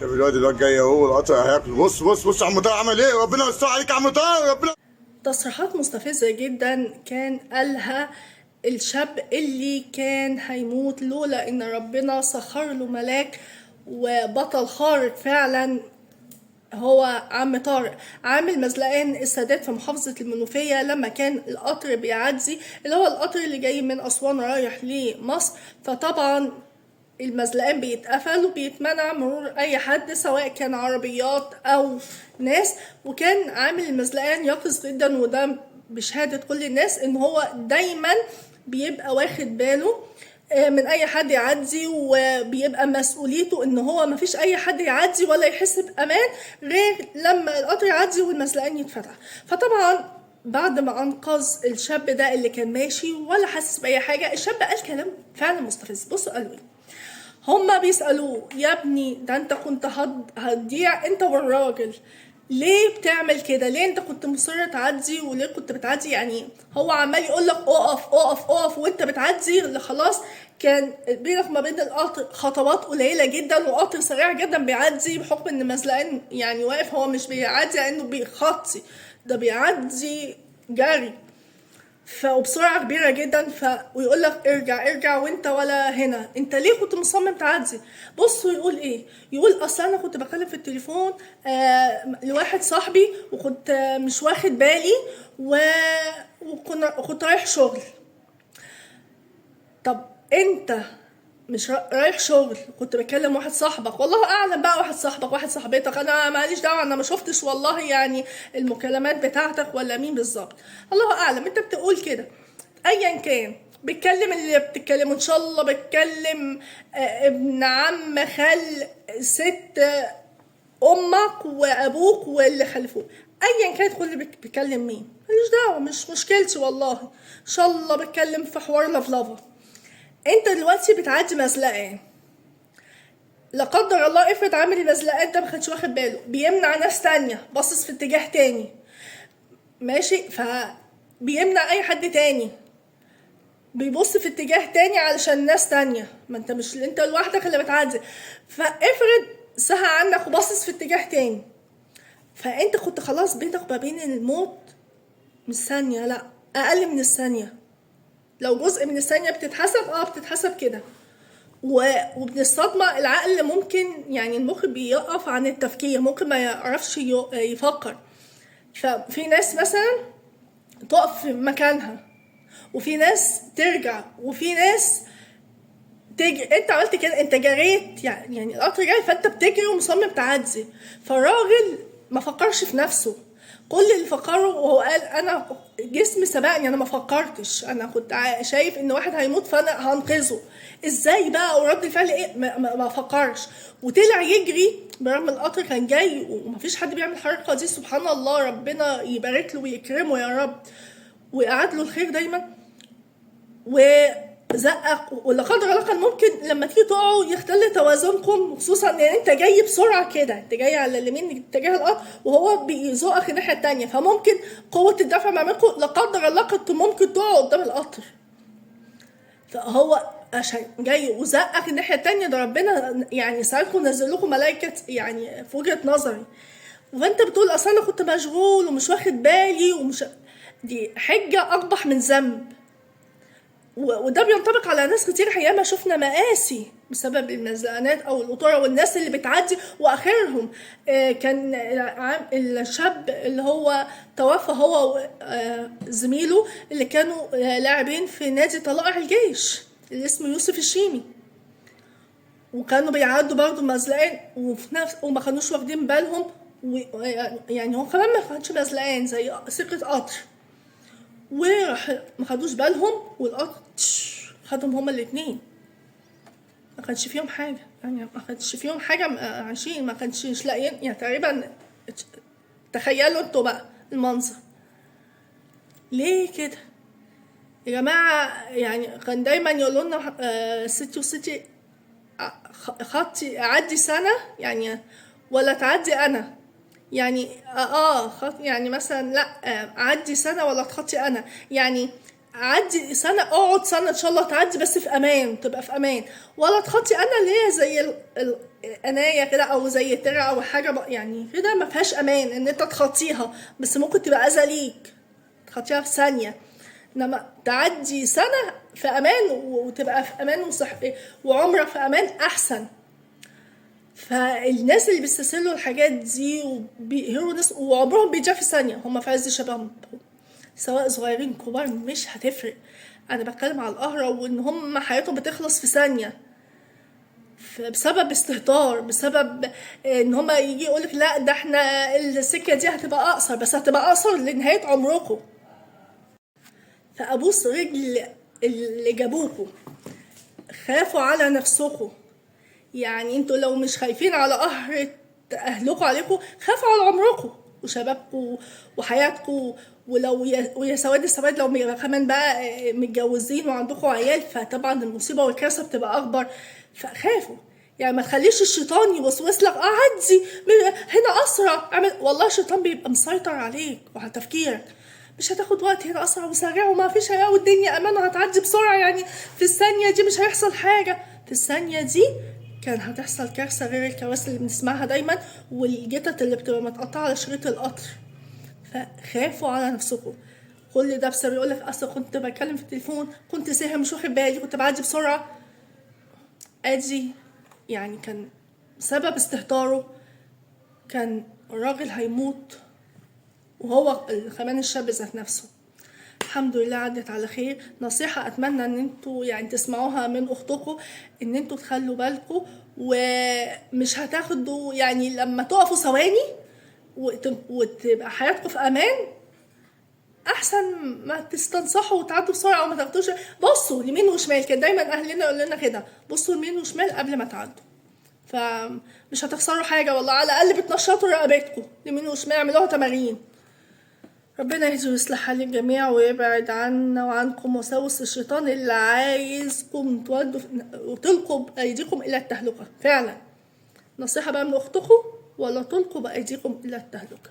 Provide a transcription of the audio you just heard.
شايف الواد، الواد جاي اهو، القطر هياكله. بص بص بص، عم طارق عمل ايه؟ ربنا يستر عليك يا عم طارق، ربنا. تصريحات مستفزة جدا كان قالها الشاب اللي كان هيموت لولا ان ربنا سخر له ملاك وبطل خارق فعلا، هو عم طارق عامل مزلقان السادات في محافظة المنوفية. لما كان القطر بيعدي، اللي هو القطر اللي جاي من أسوان رايح لمصر، فطبعا المزلقان بيتقفل وبيتمنع مرور أي حد سواء كان عربيات أو ناس. وكان عامل المزلقان يقظ جدا، وده بشهادة كل الناس إن هو دايما بيبقى واخد باله من اي حد يعدي، وبيبقى مسؤوليته ان هو مفيش اي حد يعدي ولا يحس بامان غير لما القطر يعدي والمزلقان يتفتح. فطبعا بعد ما انقذ الشاب ده اللي كان ماشي ولا حاسس باي حاجة، الشاب قال كلام فعلا مستفز. بصوا قالوا ايه، هما بيسألوه يا ابني ده انت كنت هتضيع انت والراجل، ليه بتعمل كده؟ ليه انت كنت مصر تعدي؟ وليه كنت بتعدي؟ يعني هو عمال يقول لك اقف اقف اقف وانت بتعدي، اللي خلاص كان بينك ما بين القطر خطوات قليلة جدا، وقطر سريع جدا بيعدي بحكم ان مزلقان يعني واقف، هو مش بيعدي لانه بيخطي، ده بيعدي جري وبسرعة كبيرة جدا. ويقول لك ارجع ارجع وانت ولا هنا، انت ليه كنت مصمم تعدي؟ بصوا يقول ايه، يقول اصل انا كنت بكلم في التليفون لواحد صاحبي وكنت مش واخد بالي وكنت رايح شغل. طب انت مش رايح شغل، كنت بكلم واحد صاحبك، والله اعلم بقى، واحد صاحبك واحد صاحبتك، انا ماليش دعوه، انا ما شفتش والله يعني المكالمات بتاعتك ولا مين بالظبط، الله اعلم، انت بتقول كده. ايا كان بتكلم اللي بتتكلمه، ان شاء الله بتكلم ابن عم خال ست امك وابوك واللي خلفوه، ايا كانت كل اللي بتكلم مين ماليش دعوه، مش مشكلتي والله، ان شاء الله بتكلم في حوار لفلفه. انت دلوقتي بتعدي مزلقان، لا قدر الله افرض عامل المزلقان ده ما كانش واخد باله، بيمنع ناس تانية باصص في اتجاه تاني، ماشي، فبيمنع اي حد تاني بيبص في اتجاه تاني علشان ناس تانية، ما انت مش انت لوحدك اللي بتعدي. فافرض سهى عنك وباصص في اتجاه تاني، فانت كنت خلاص بينك ما بين الموت مش ثانية، لا اقل من الثانية، لو جزء من الثانية بتتحسب بتتحسب كده. ومن الصدمة العقل ممكن يعني المخ بيقف عن التفكير، ممكن ما يعرفش يفكر. ففي ناس مثلا تقف في مكانها، وفي ناس ترجع، وفي ناس تجري. انت عملت كده، انت جريت يعني القطر جاي فانت بتجري ومصمم تعدي. فالراجل ما فكرش في نفسه، كل اللي فكرة وهو قال انا جسمي سبقني، انا ما فكرتش، انا كنت شايف ان واحد هيموت فانا هنقذه. ازاي بقى ورد الفعل ايه؟ ما فكرش وطلع يجري برغم القطر كان جاي ومفيش حد بيعمل الحركة دي. سبحان الله، ربنا يبارك له ويكرمه يا رب ويقعد له الخير دايما. وزقك، ولا قدر الله كان ممكن لما تيجي تقعوا يختل توازنكم، خصوصا ان انت جاي بسرعة كده، انت جاي على اليمين اتجاه الارض وهو بيزقك الناحية التانية، فممكن قوة الدفع ما بينكم لا قدر الله كنت ممكن تقعوا قدام القطر. فهو عشان جاي وزقك الناحية التانية، ده ربنا يعني ساعدكم نزل لكم ملائكة يعني في وجهه نظري. وانت بتقول اصل انا كنت مشغول ومش واخد بالي ومش، دي حجه اقبح من ذنب. وده بينطبق على ناس كتير. ياما شفنا مآسي بسبب المزلقانات او القطوره والناس اللي بتعدي، واخرهم كان الشاب اللي هو توفى هو زميله اللي كانوا لاعبين في نادي طلائع الجيش اللي اسمه يوسف الشيمي، وكانوا بيعدوا برضه مزلقان وفي نفس وما كانوش واخدين بالهم، يعني هو كمان ما كانش مزلقان زي سكة قطر، وراح ما خدوش بالهم والقطر خدهم هما الاتنين، ما كانش فيهم حاجة، يعني ما كانش فيهم حاجة، عايشين، ما كانش لاقيين يعني تقريبا. تخيلوا انتوا بقى المنظر ليه كده يا جماعة؟ يعني كان دايما يقولوا لنا ستي وستي خطي عدي سنة يعني ولا تعدي أنا، يعني خط يعني مثلا لا عدي سنة ولا تخطي أنا، يعني عدي سنة، اقعد سنة ان شاء الله تعدي بس في امان، تبقى في امان، ولا تخطي انا اللي هي زي القناية كده او زي ترعة او حاجة يعني كده ما فيهاش امان ان انت تخطيها، بس ممكن تبقى اذى ليك تخطيها في ثانية. انما تعدي سنة في امان وتبقى في امان وصح وعمرك في امان احسن. فالناس اللي بيستسهلوا الحاجات دي وبيقهروا ناس وعمرهم بيضيع في ثانية، هم في عز شبابهم سواء صغيرين كبار مش هتفرق. انا بتكلم على القهرة وان هم حياتهم بتخلص في ثانية بسبب استهتار، بسبب ان هم يجي يقولك لا ده احنا السكة دي هتبقى اقصر، بس هتبقى اقصر لنهاية عمركم. فابوس رجل اللي جابوكوا، خافوا على نفسكم. يعني انتوا لو مش خايفين على قهرة اهلكم عليكم، خافوا على عمركم وشبابكم وحياتكم. ولو ويا سواد السواد لو كمان بقى متجوزين وعندكم عيال، فطبعا المصيبة والكارثه بتبقى اكبر. فخافوا، يعني ما تخليش الشيطان يوسوس لك عدي هنا اسرع اعمل. والله الشيطان بيبقى مسيطر عليك وعلى تفكيرك، مش هتاخد وقت، هنا اسرع وسريع وما فيش حاجة والدنيا امان وهتعدي بسرعة، يعني في الثانية دي مش هيحصل حاجة. في الثانية دي كان هتحصل كارثة غير الكوارث اللي بنسمعها دايما والجتت اللي بتبقى متقطعه على شريط القطر. فخافوا على نفسكم. كل ده بسبب يقولك اصل كنت بتكلم في التليفون، كنت ساهي مش واخد بالي، كنت بعدي بسرعة. ادي يعني كان سبب استهتاره، كان الراجل هيموت وهو كمان الشاب ذات نفسه. الحمد لله عدت على خير. نصيحة اتمنى ان انتوا يعني تسمعوها من اختكم، ان انتوا تخلوا بالكم ومش هتاخدوا يعني لما تقفوا ثواني وتبقى حياتكم في امان، احسن ما تستنصحوا وتعدوا بسرعة وما تاخدوش. بصوا يمين وشمال، كان دايما اهلنا يقول لنا كده، بصوا يمين وشمال قبل ما تعدوا، فمش هتخسروا حاجة والله، على الاقل بتنشطوا رقبتكم يمين وشمال، اعملوها تمارين. ربنا يهدي ويصلح حال الجميع ويبعد عنا وعنكم وساوس الشيطان اللي عايزكم تودوا وتلقوا بايديكم الى التهلكة. فعلا نصيحة بقى من اختكم، ولا تلقوا بايديكم الى التهلكة.